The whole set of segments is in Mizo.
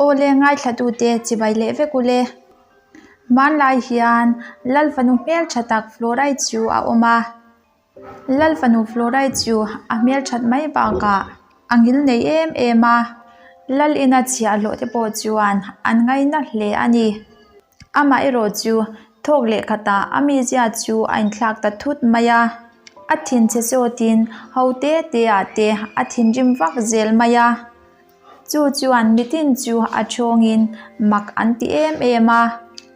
Awle ngaithlatute chibai leh vek ule. Hmanlai hian Lal fanu hmeltha tak Florai chu a awm a. Lal fanu Florai chu a hmelthat mai bakah a ngil nei em em a. Lal ina chhiahhlawh te pawh chuan an ngaina hle a ni. Amaherawh chu thawk leh khatah a mizia chu a inthlak ta thut mai a, a thinchhe sawtin ho te te ah te a thinrim vak zel mai a. Chu chuan mitin chu a thawngin mak an ti em em a,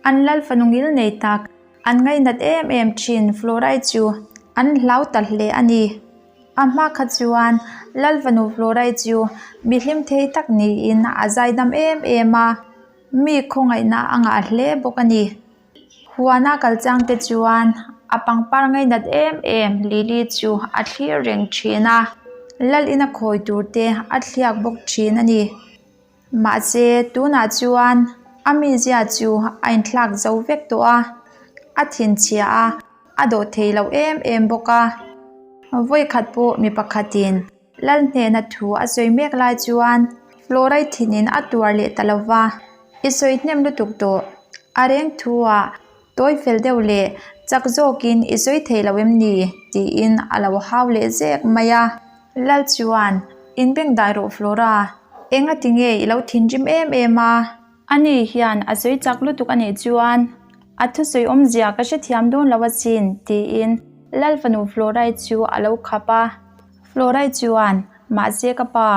an lal fanu ngil nei tak an ngainat em em thin Florai chu an hlau ta hle a ni. A hma kha chuan lal fanu Florai chu mi hlim thei tak niin a zaidam em em a. Mi khawngaihna a ngah hle bawk a ni. Huana kal chang te chuan a pangpar ngainat em em Lily chu a thlir reng thin a, lal ina khawi tur te a thliak bawk thin a ni. Mahse tunah chuan a mizia chu a inthlak zo vek tawh a, a thinchhia a, a dawh thei lo em em bawk a. Vawikhat pawh mi pakhatin. Lal hnena thu a sawi mek lai chuan Florai thinin a tuar leh ta lo va, I sawi hnem lutuk tawh. A reng thu ah tawi fel deuh leh chak zawkin i sawi thei lo em ni? tiin a lo hau leh zek mai a. Lal chuan, In bengdai rawh Flora, enga tinge i lo thinrim em em a? Ani hian a sawi chak lutuk a nih chuan a thusawi awmzia ka hrethiam dawn lo asin, tiin Lal fanu Florai chu a lo khap a. Florai chuan, Mahse ka pa,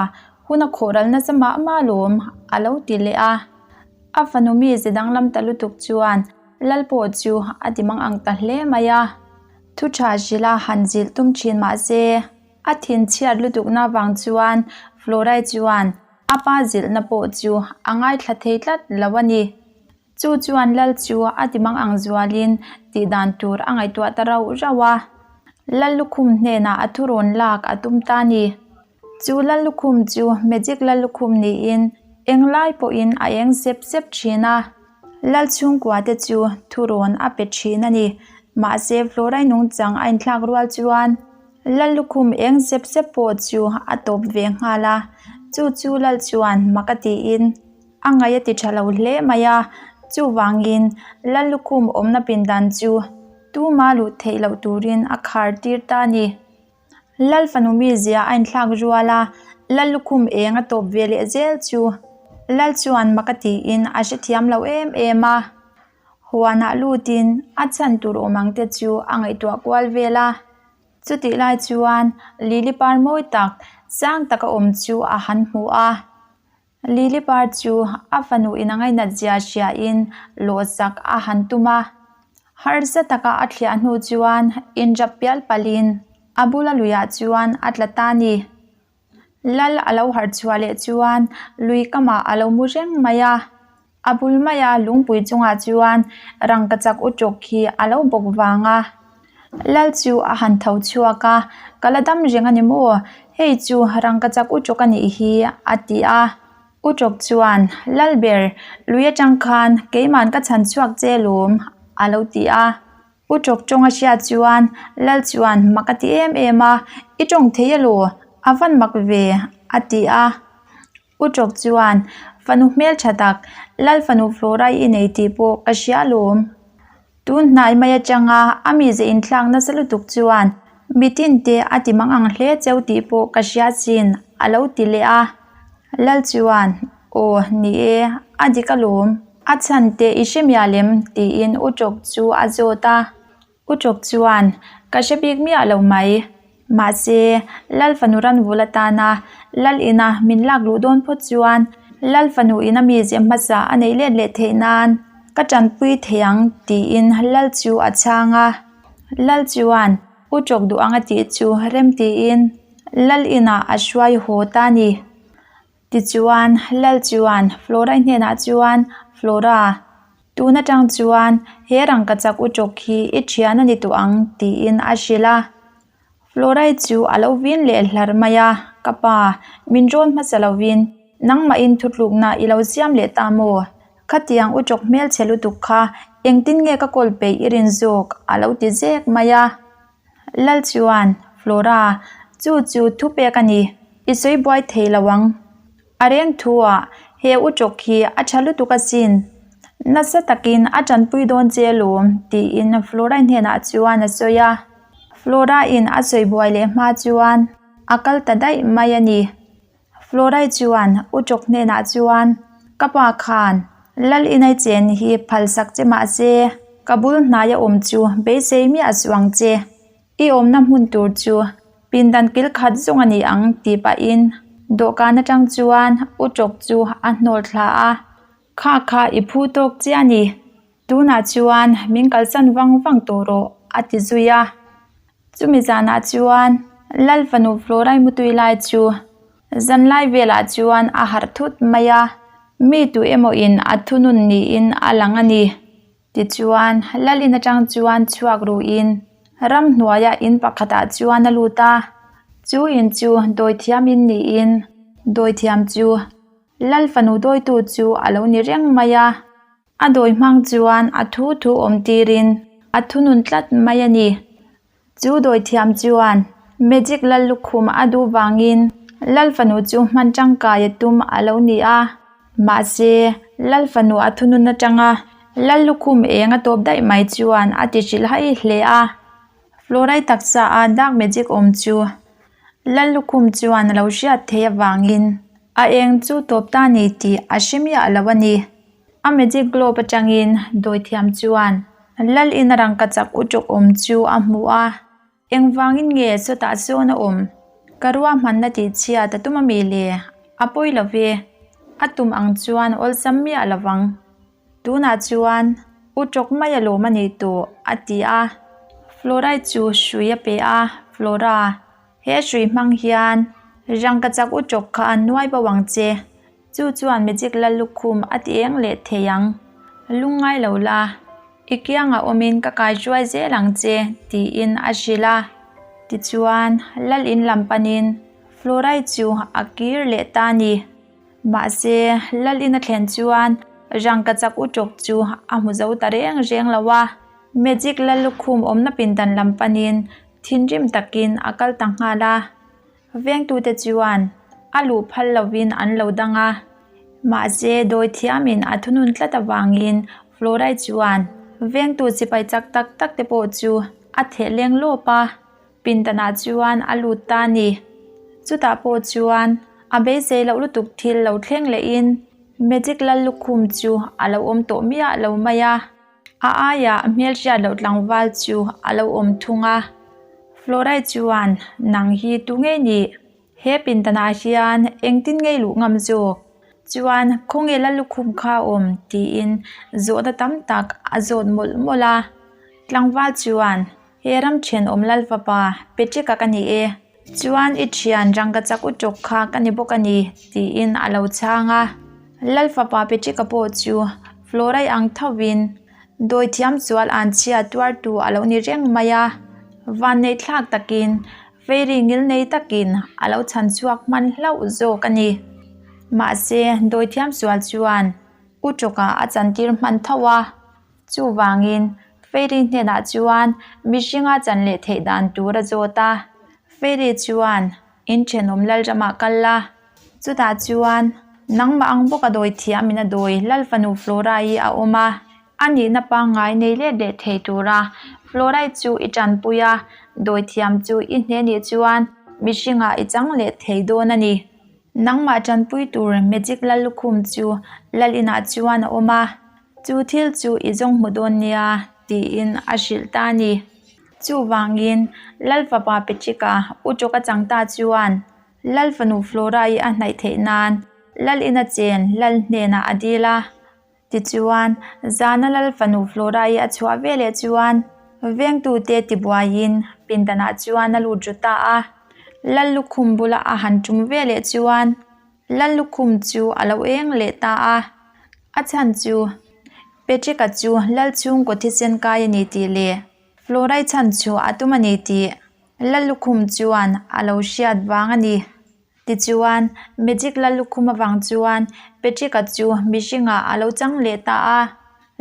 hun a khawh ral nasa mah mah lawm, a lo ti leh a. A fanu mi ze danglam ta lutuk chuan Lal pawh chu a ti mang ang ta hle mai a. Thu tha hrilh a han zilh tum thin mahse a thinchhiat lutukna vang chuan Florai chuan a pa zilhna pawh chu a ngaithla thei tlat lo a ni. Chu chuan Lal chu a ti mang ang zualin tih dan tur a ngaihtuah ta rauh rauh a. Lal lukhum hnenah a thurawn lak a tum ta a ni. Chu Lal lukhum chu Magic Lal lukhum niin englai pawhin a eng sep sep thin a. Lal chhungkua te chu thurawn a pe thin a ni. Mahse Florai nungchang a inthlak rual chuan Lal lukhum eng sep sep pawh chu a tawp ve nghal a. Chu chu Lal chuan mak a tiin. A ngaih a ti tha lo hle mai a, chuvangin Lal lukhum awmna pindan chu tuma luh theih loh turin a khar tir ta a ni. Lal fanu mizia a inthlak rual a, Lal lukhum eng a tawp ve leh zel chu Lal chuan mak a tiin a hrethiam lo em em a. Huanah lutin a chhan tur awm ang te chu a ngaihtuah kual vel a. Chutih lai chuan Lily par mawi tak sang taka awm chu a han hmu a. Lily par chu a fanu in a ngainat zia hria in lawhsak a han tum a. Harsa taka a thliah hnu chuan inrap pial palh in a bula luiah chuan a tla ta a ni. Lal a lo harh chhuah leh chuan lui kamah a lo mu reng mai a. A bul maia lungpui chungah chuan rangkachak u tawk hi a lo bawk vang a. Lal chu a han tho chhuak a, Ka la dam reng a ni maw? Hei chu rangkachak u tawk a nih hi a ti a. U tawk chuan, Lal ber, lui atang khan keiman ka chhan chhuak che lawm a lo ti a. U tawk tawng a hriat chuan Lal chuan mak a ti em em a, I tawng thei elaw? A van mak ve a ti a. U Tawk chuan, Fanu hmeltha tak, Lal fanu Flora i nei tih pawh ka hria alawm. Tun hnai mai atanga a mize inthlak nasa lutuk chuan mitin te a ti mang ang hle cheu tih pawh ka hria chin a lo ti leh a. Lal chuan, Aw, ni e, a dik alawm. A chhan te i hre mial em? tiin U Tawk chu a zawt a. U Tawk chuan, Ka hre bik miah lo mai. Mahse, Lal fanu ranvul atana Lal ina min lak luh dawn phawt chuan Lal fanu ina mi zeh hmasa a neih let leh theih nan ka tanpui thei ang tiin Lal chu a chhang a. Lal chuan U Tawk duh ang a tih chu rem tiin Lal inah a hruai haw ta a ni. Tichuan, Lal chuan Flora-i hnenah chuan, Flora, tun atang chuan he rangkachak u tawk hi i thian a ni tawh ang, tiin a hrilh a. Flora-i chu a lo vin leh hlar mai a, Ka pa, min rawn hmasa lovin nangmahin thutlukna i lo siam leh ta maw? Khatiang u tawk hmelchhe lutuk kha engtin nge ka kawl peih i rin zawk? a lo ti zek mai a. Lal chuan, Flora, chu chu thu pek a ni, i sawi buai thei lo ang. A reng thu ah, He utrawk hi a tha lutuk asin, nasa takin a tanpui dawn che alawm, tiin Flora-i hnenah chuan a sawi a. Flora-in a sawi buai leh hma chuan a kal ta daih mai a ni. Florai chuan Utrawk hnenah chuan, Ka pa khan Lal inai chen hi phalsak che mahse ka bul hnaia awm chu beisei miah suh ang che. I awmna hmun tur chu pindan kil khat zawng a ni ang tih pahin dawhkan atang chuan Utrawk chu a hnawl thla a. Kha kha i phu tawk chiah a ni. Tunah chuan min kalsan vang vang tawh rawh a ti zui a. Chumi zanah chuan Lal fanu Florai mutui lai chu zanlai velah chuan a harh thut mai a, mi tu emaw in a thunun niin a lang a ni. Tichuan Lal in atang chuan chhuak ruhin ramhnuaia in pakhatah chuan a lut a, chu in chu dawithiam in niin dawithiam chu Lal fanu dawitu chu a lo ni reng mai a. A dawi hmang chuan a thu thu awm tirin a thunun tlat mai a ni. Chu dawi thiam chuan Magic Lal lukhum a duh vangin Lal fanu chu hman tangkai a tum a lo ni a. Mahse, Lal fanu a thunun atanga Lal lukhum eng a tawp daih mai chuan a ti hrilh hai hle a. Florai taksa a dark magic awm chu Lal lukhum chuan a lo hriat theih avangin a eng chu tawp ta ni tih a hre miah lo a ni. A magic globe atangin dawithiam chuan Lal in a rangkachak utrawk awm chu a hmu a, engvangin nge sawtah sawn a awm? Ka ruahmanna tih chhiat a tum ami le? A pawi lo ve, a tum ang chuan awlsam miah lo vang. Tunah chuan utrawk mai alawm a nih tawh a ti a. Flora-i chu hrui a pe a, Flora, he hrui hmang hian rangkachak utrawk kha an nuai bo ang che. Chu chuan magic la lukhum a ti eng leh thei ang. Lungngai lo la, i kiangah awmin ka kai hruai zel ang che, tiin a hrilh a. Tichuan, lal in lam panin Florai chu a kir leh ta a ni. Mahse, lal in a thlen chuan rangkachak utrawk chu a hmu zo ta reng reng lo a. Magic la lukhum awmna pindan lam panin thinrim takin a kal ta nghal a. Vengtute chuan a luh phal lovin an lo dang a, mahse dawithiamin a thunun tlat avangin Florai chuan vengtu sipai chak tak tak te pawh chu a theh leng lawp a, pindanah chuan a lut ta a ni. Chutah pawh chuan a beisei loh lutuk thil lo thleng lehin Magic Lal lukhum chu a lo awm tawh miah lo mai a. A aiah hmelhriat loh tlangval chu a lo awm thung a. Florai chuan, Nang hi tu ngei nih? He pindanah hian engtin ngei luh ngam zawk? Chuan khawnge la lukhum kha a awm? tiin zawhna tam tak a zawt mawlh mawlh a. Tlangval chuan, He ram thenawm lal fapa Patrick-a ka ni e. Chuan i thian rangkachak u tawk kha ka ni bawk a ni, tiin a lo chhang a. Lal fapa Patrick-a pawh chu Florai ang thovin dawithiam sual an chhia tuartu a lo ni reng mai a. Vanneih thlak takin Fairy ngilnei takin a lo chhan chhuak hman hlauh zawk a ni. Mahse, dawithiam sual chuan u tawkah a chantir hman tho a. Chuvangin, Fairy hnenah chuan mihringa chan leh theih dan tur a zawt a. Fairy chuan, In thenawm Lalramah kal la. Chutah chuan, nangmah ang bawka dawi thiamin a dawi Lal fanu Flora-i a awm a. A nihna pangngai nei let leh thei tura Flora-i chu i tanpui a, dawi thiam chu i hne nih chuan mihringah i chang leh thei dawn a ni. Nangmah tanpui tur Magic Lal lukhum chu Lal inah chuan a awm a. Chu thil chu i zawng hmu dawn nia, tiin a hrilh ta a ni. Chuvangin, Lal fapa Patrick-a u tawka chang ta chuan Lal fanu Flora-i a hnaih theih nan Lal ina chen Lal hnenah a dil a. Tichuan, zana Lal fanu Flora-i a chhuah veleh chuan vengtute tibuaiin pindanah chuan a lut ru ta a. Lal lukhum bula a han tum veleh chuan Lal lukhum chu a lo eng leh ta a. A chhan chu Patrick-a chu Lal chhungkaw thisen kai a ni tih leh Florai chhan chu a tum a ni tih Lal lukhum chuan a lo hriat vang a ni. Tichuan, Magic Lal lukhum avang chuan Patrick-a chu mihringah a lo chang leh ta a.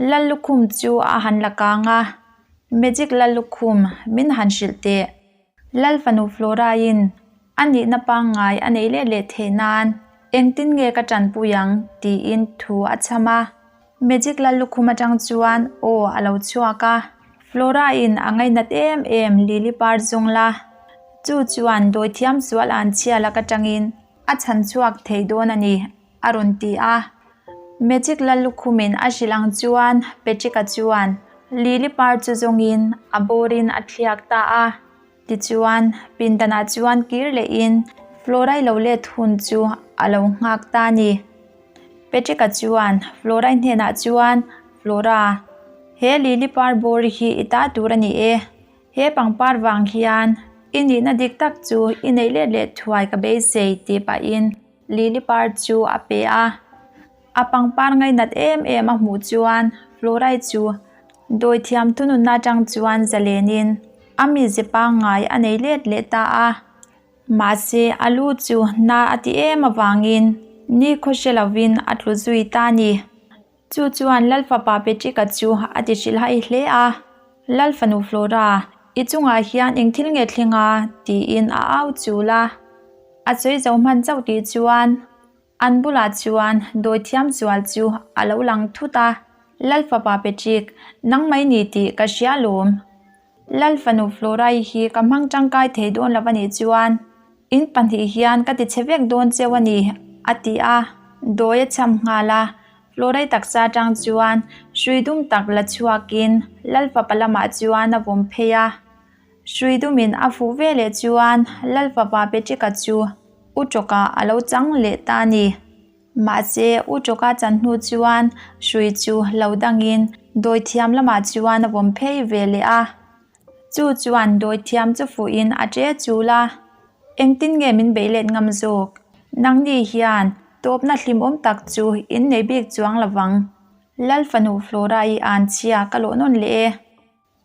Lal lukhum chu a han la kang a, Magic Lal lukhum min han hrilh teh. Lal fanu Flora-in a nihna pangngai a neih let leh theih nan. Engtin nge ka tanpui ang? tiin thu a chham a. Magic lal lukhum atang chuan aw a lo chhuak a. Flora in a ngainat em em Lily par zawng la. Chu chuan dawithiam sual an chhia lak atangin a chhan chhuak thei dawn a ni, a rawn ti a. Magic lal lukhumin a hrilh ang chuan Patrick-a chuan Lily par chu zawngin a bawrin a thliak ta a. Tichuan, pindanah chuan kir lehin Florai lo let hun chu a lo nghak ta a ni. Patrick-a chuan Florai hnenah chuan, Flora, he lily par bawr hi i ta tur a ni e. He pangpar vang hian i nihna dik tak chu i neih let leh thuai ka beisei tih pahin lily par chu a pe a. A pangpar ngainat em em a hmuh chuan Florai chu dawithiam thununna atang chuan zalenin a mize pangngai a nei let leh ta a. Mahse a lu chu na a ti em avangin nikhaw hre lovin a tlu zui ta a ni. Chu chuan Lal fapa Patrick-a chu a ti hrilhai hle a, Lal fanu Flora, i chungah hian eng thil nge thleng a? tiin a au chul a. A sawi zo hman chauh tih chuan An bulah chuan dawithiam zual chu a lo lang thut a, Lal fapa Patrick, nang mai ni tih ka hria lawm. Lal fanu Flora-i hi ka hmang tangkai thei dawn lo a nih chuan in pahnih hian ka ti chhe vek dawn cheu a ni, a ti a. Dawi a cham nghal a, Flora-i taksa atang chuan hrui dum tak la chhuakin Lal fapa lamah chuan a vawm phei a. Hrui dumin a fuh veleh chuan Lal fapa Patrick-a chu U Tawka a lo chang leh ta a ni. Mahse, U Tawka chan hnu chuan hrui chu lo dangin dawithiam lamah chuan a vawm phei ve leh a. Chu chuan dawithiam chu fuhin a ṭe chul a, Engtin nge min beih let ngam zawk? Nangni hian tawpna hlimawm tak chu in nei bik chuang lovang. Lal fanu Flora-i anchhia ka lawh nawn leh e.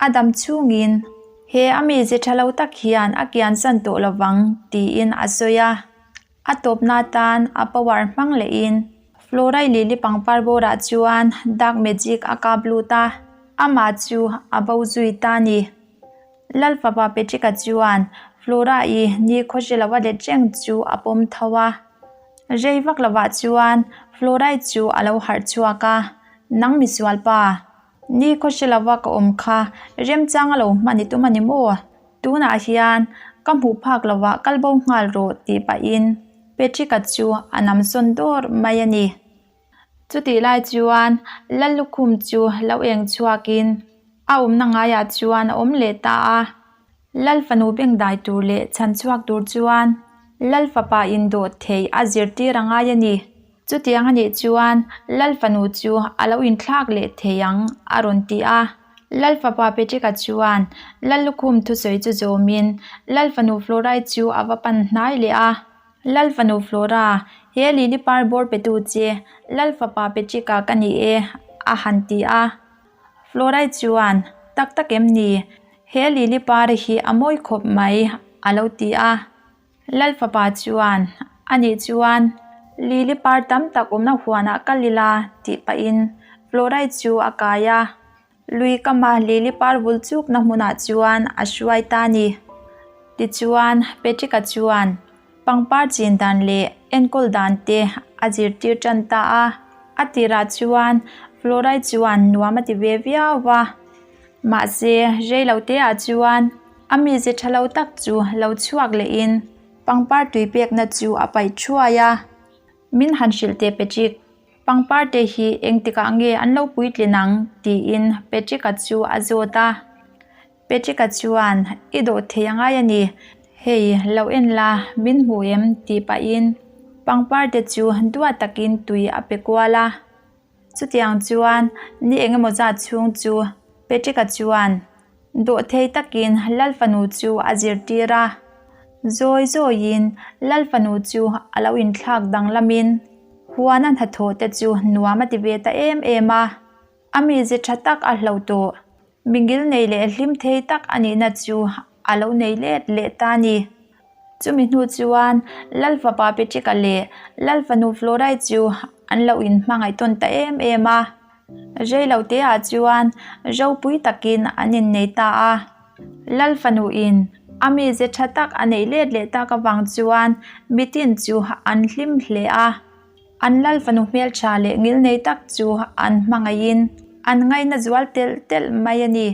A dam chhungin, He a mize tha lo tak hian a kiansan tawh lovang, tiin a sawi a. A tawpna atan a power hmang lehin Florai lili pangpar bawrah chuan dark magic a kap lut a, amah chu a bo zui ta a ni. Lal fapa Patrick-a chuan Flora-i nikhaw hre lova let reng chu a pawm tho a. Rei vak lovah chuan Florai chu a lo harh chhuak a, Nang misualpa! Ni khaw hre lova ka awm kha remchang a lo hman i tum a ni maw? Tunah hian ka hmuh phak lovah kal bo nghal rawh tih pahin Patrick-a chu a nam sawn dawr mai a ni. Chutih lai chuan Lallukhum chu lo eng chhuakin a awmna ngaiah chuan a awm leh ta a. Lal fanu bengdai tur leh chhan chhuak tur chuan Lal fapa indawh theih a zirtir a ngai a ni. Chutiang a nih chuan Lal fanu chu a lo inthlak leh thei ang a rawn ti a. Lal fapa Patrick-a chuan Lal lukhum thusawi chu zawmin Lal fanu Flora-i chu a va pan hnai leh a. Lal fanu Flora, he lili par bawr petu che Lal fapa Patrick-a ka ni e a han ti a. Flora-i chuan, Tak tak em ni? He lili par hi a mawi khawp mai a lo ti a. Lal fapa chuan, A nih chuan lili par tam tak awmna huanah kal ila tih pahin Florai chu a kai a. Lui kama lili par vul chukna hmunah chuan a hruai ta a ni. Tichuan, Patrick-a chuan pangpar chin dan leh enkawl dan te a zirtir tan ta a. A tirah chuan Florai chuan nuam a ti ve viau va. Mahse, rei lo teah chuan a mize tha lo tak chu lo chhuak lehin pangpar tui pekna chu a paih thuai a. Min han hrilh teh Patrick, pangpar te hi engtikah nge an lo puitlin ang? tiin Patrick-a chu a zawt a. Patrick-a chuan, I dawh thei a ngai a ni. Hei, lo en la, min hmu em? tih pahin pangpar te chu duat takin tui a pe kual a. Chutiang chuan ni eng emaw zat chhung chu Patrick-a chuan dawhthei takin Lal fanu chu a zirtir a. Zawi zawiin Lal fanu chu a lo inthlak danglamin huana hnathawh te chu nuam a ti ve ta em em a. A mize tha tak a hlo tawh. Mingil nei leh hlim thei tak a nihna chu a lo nei let leh ta a ni. Chumi hnu chuan Lal fapa Patrick-a leh Lal fanu Flora-i chu an lo inhmangaih tawn ta em em a. Rei lo teah chuan ropui takin an innei ta a. Lal fanuin. A mize tha tak a neih let leh tak avang chuan mitin chu an hlim hle a. An lal fanu hmeltha leh ngilnei tak chu an hmangaihin an ngaina zual telh telh mai a ni.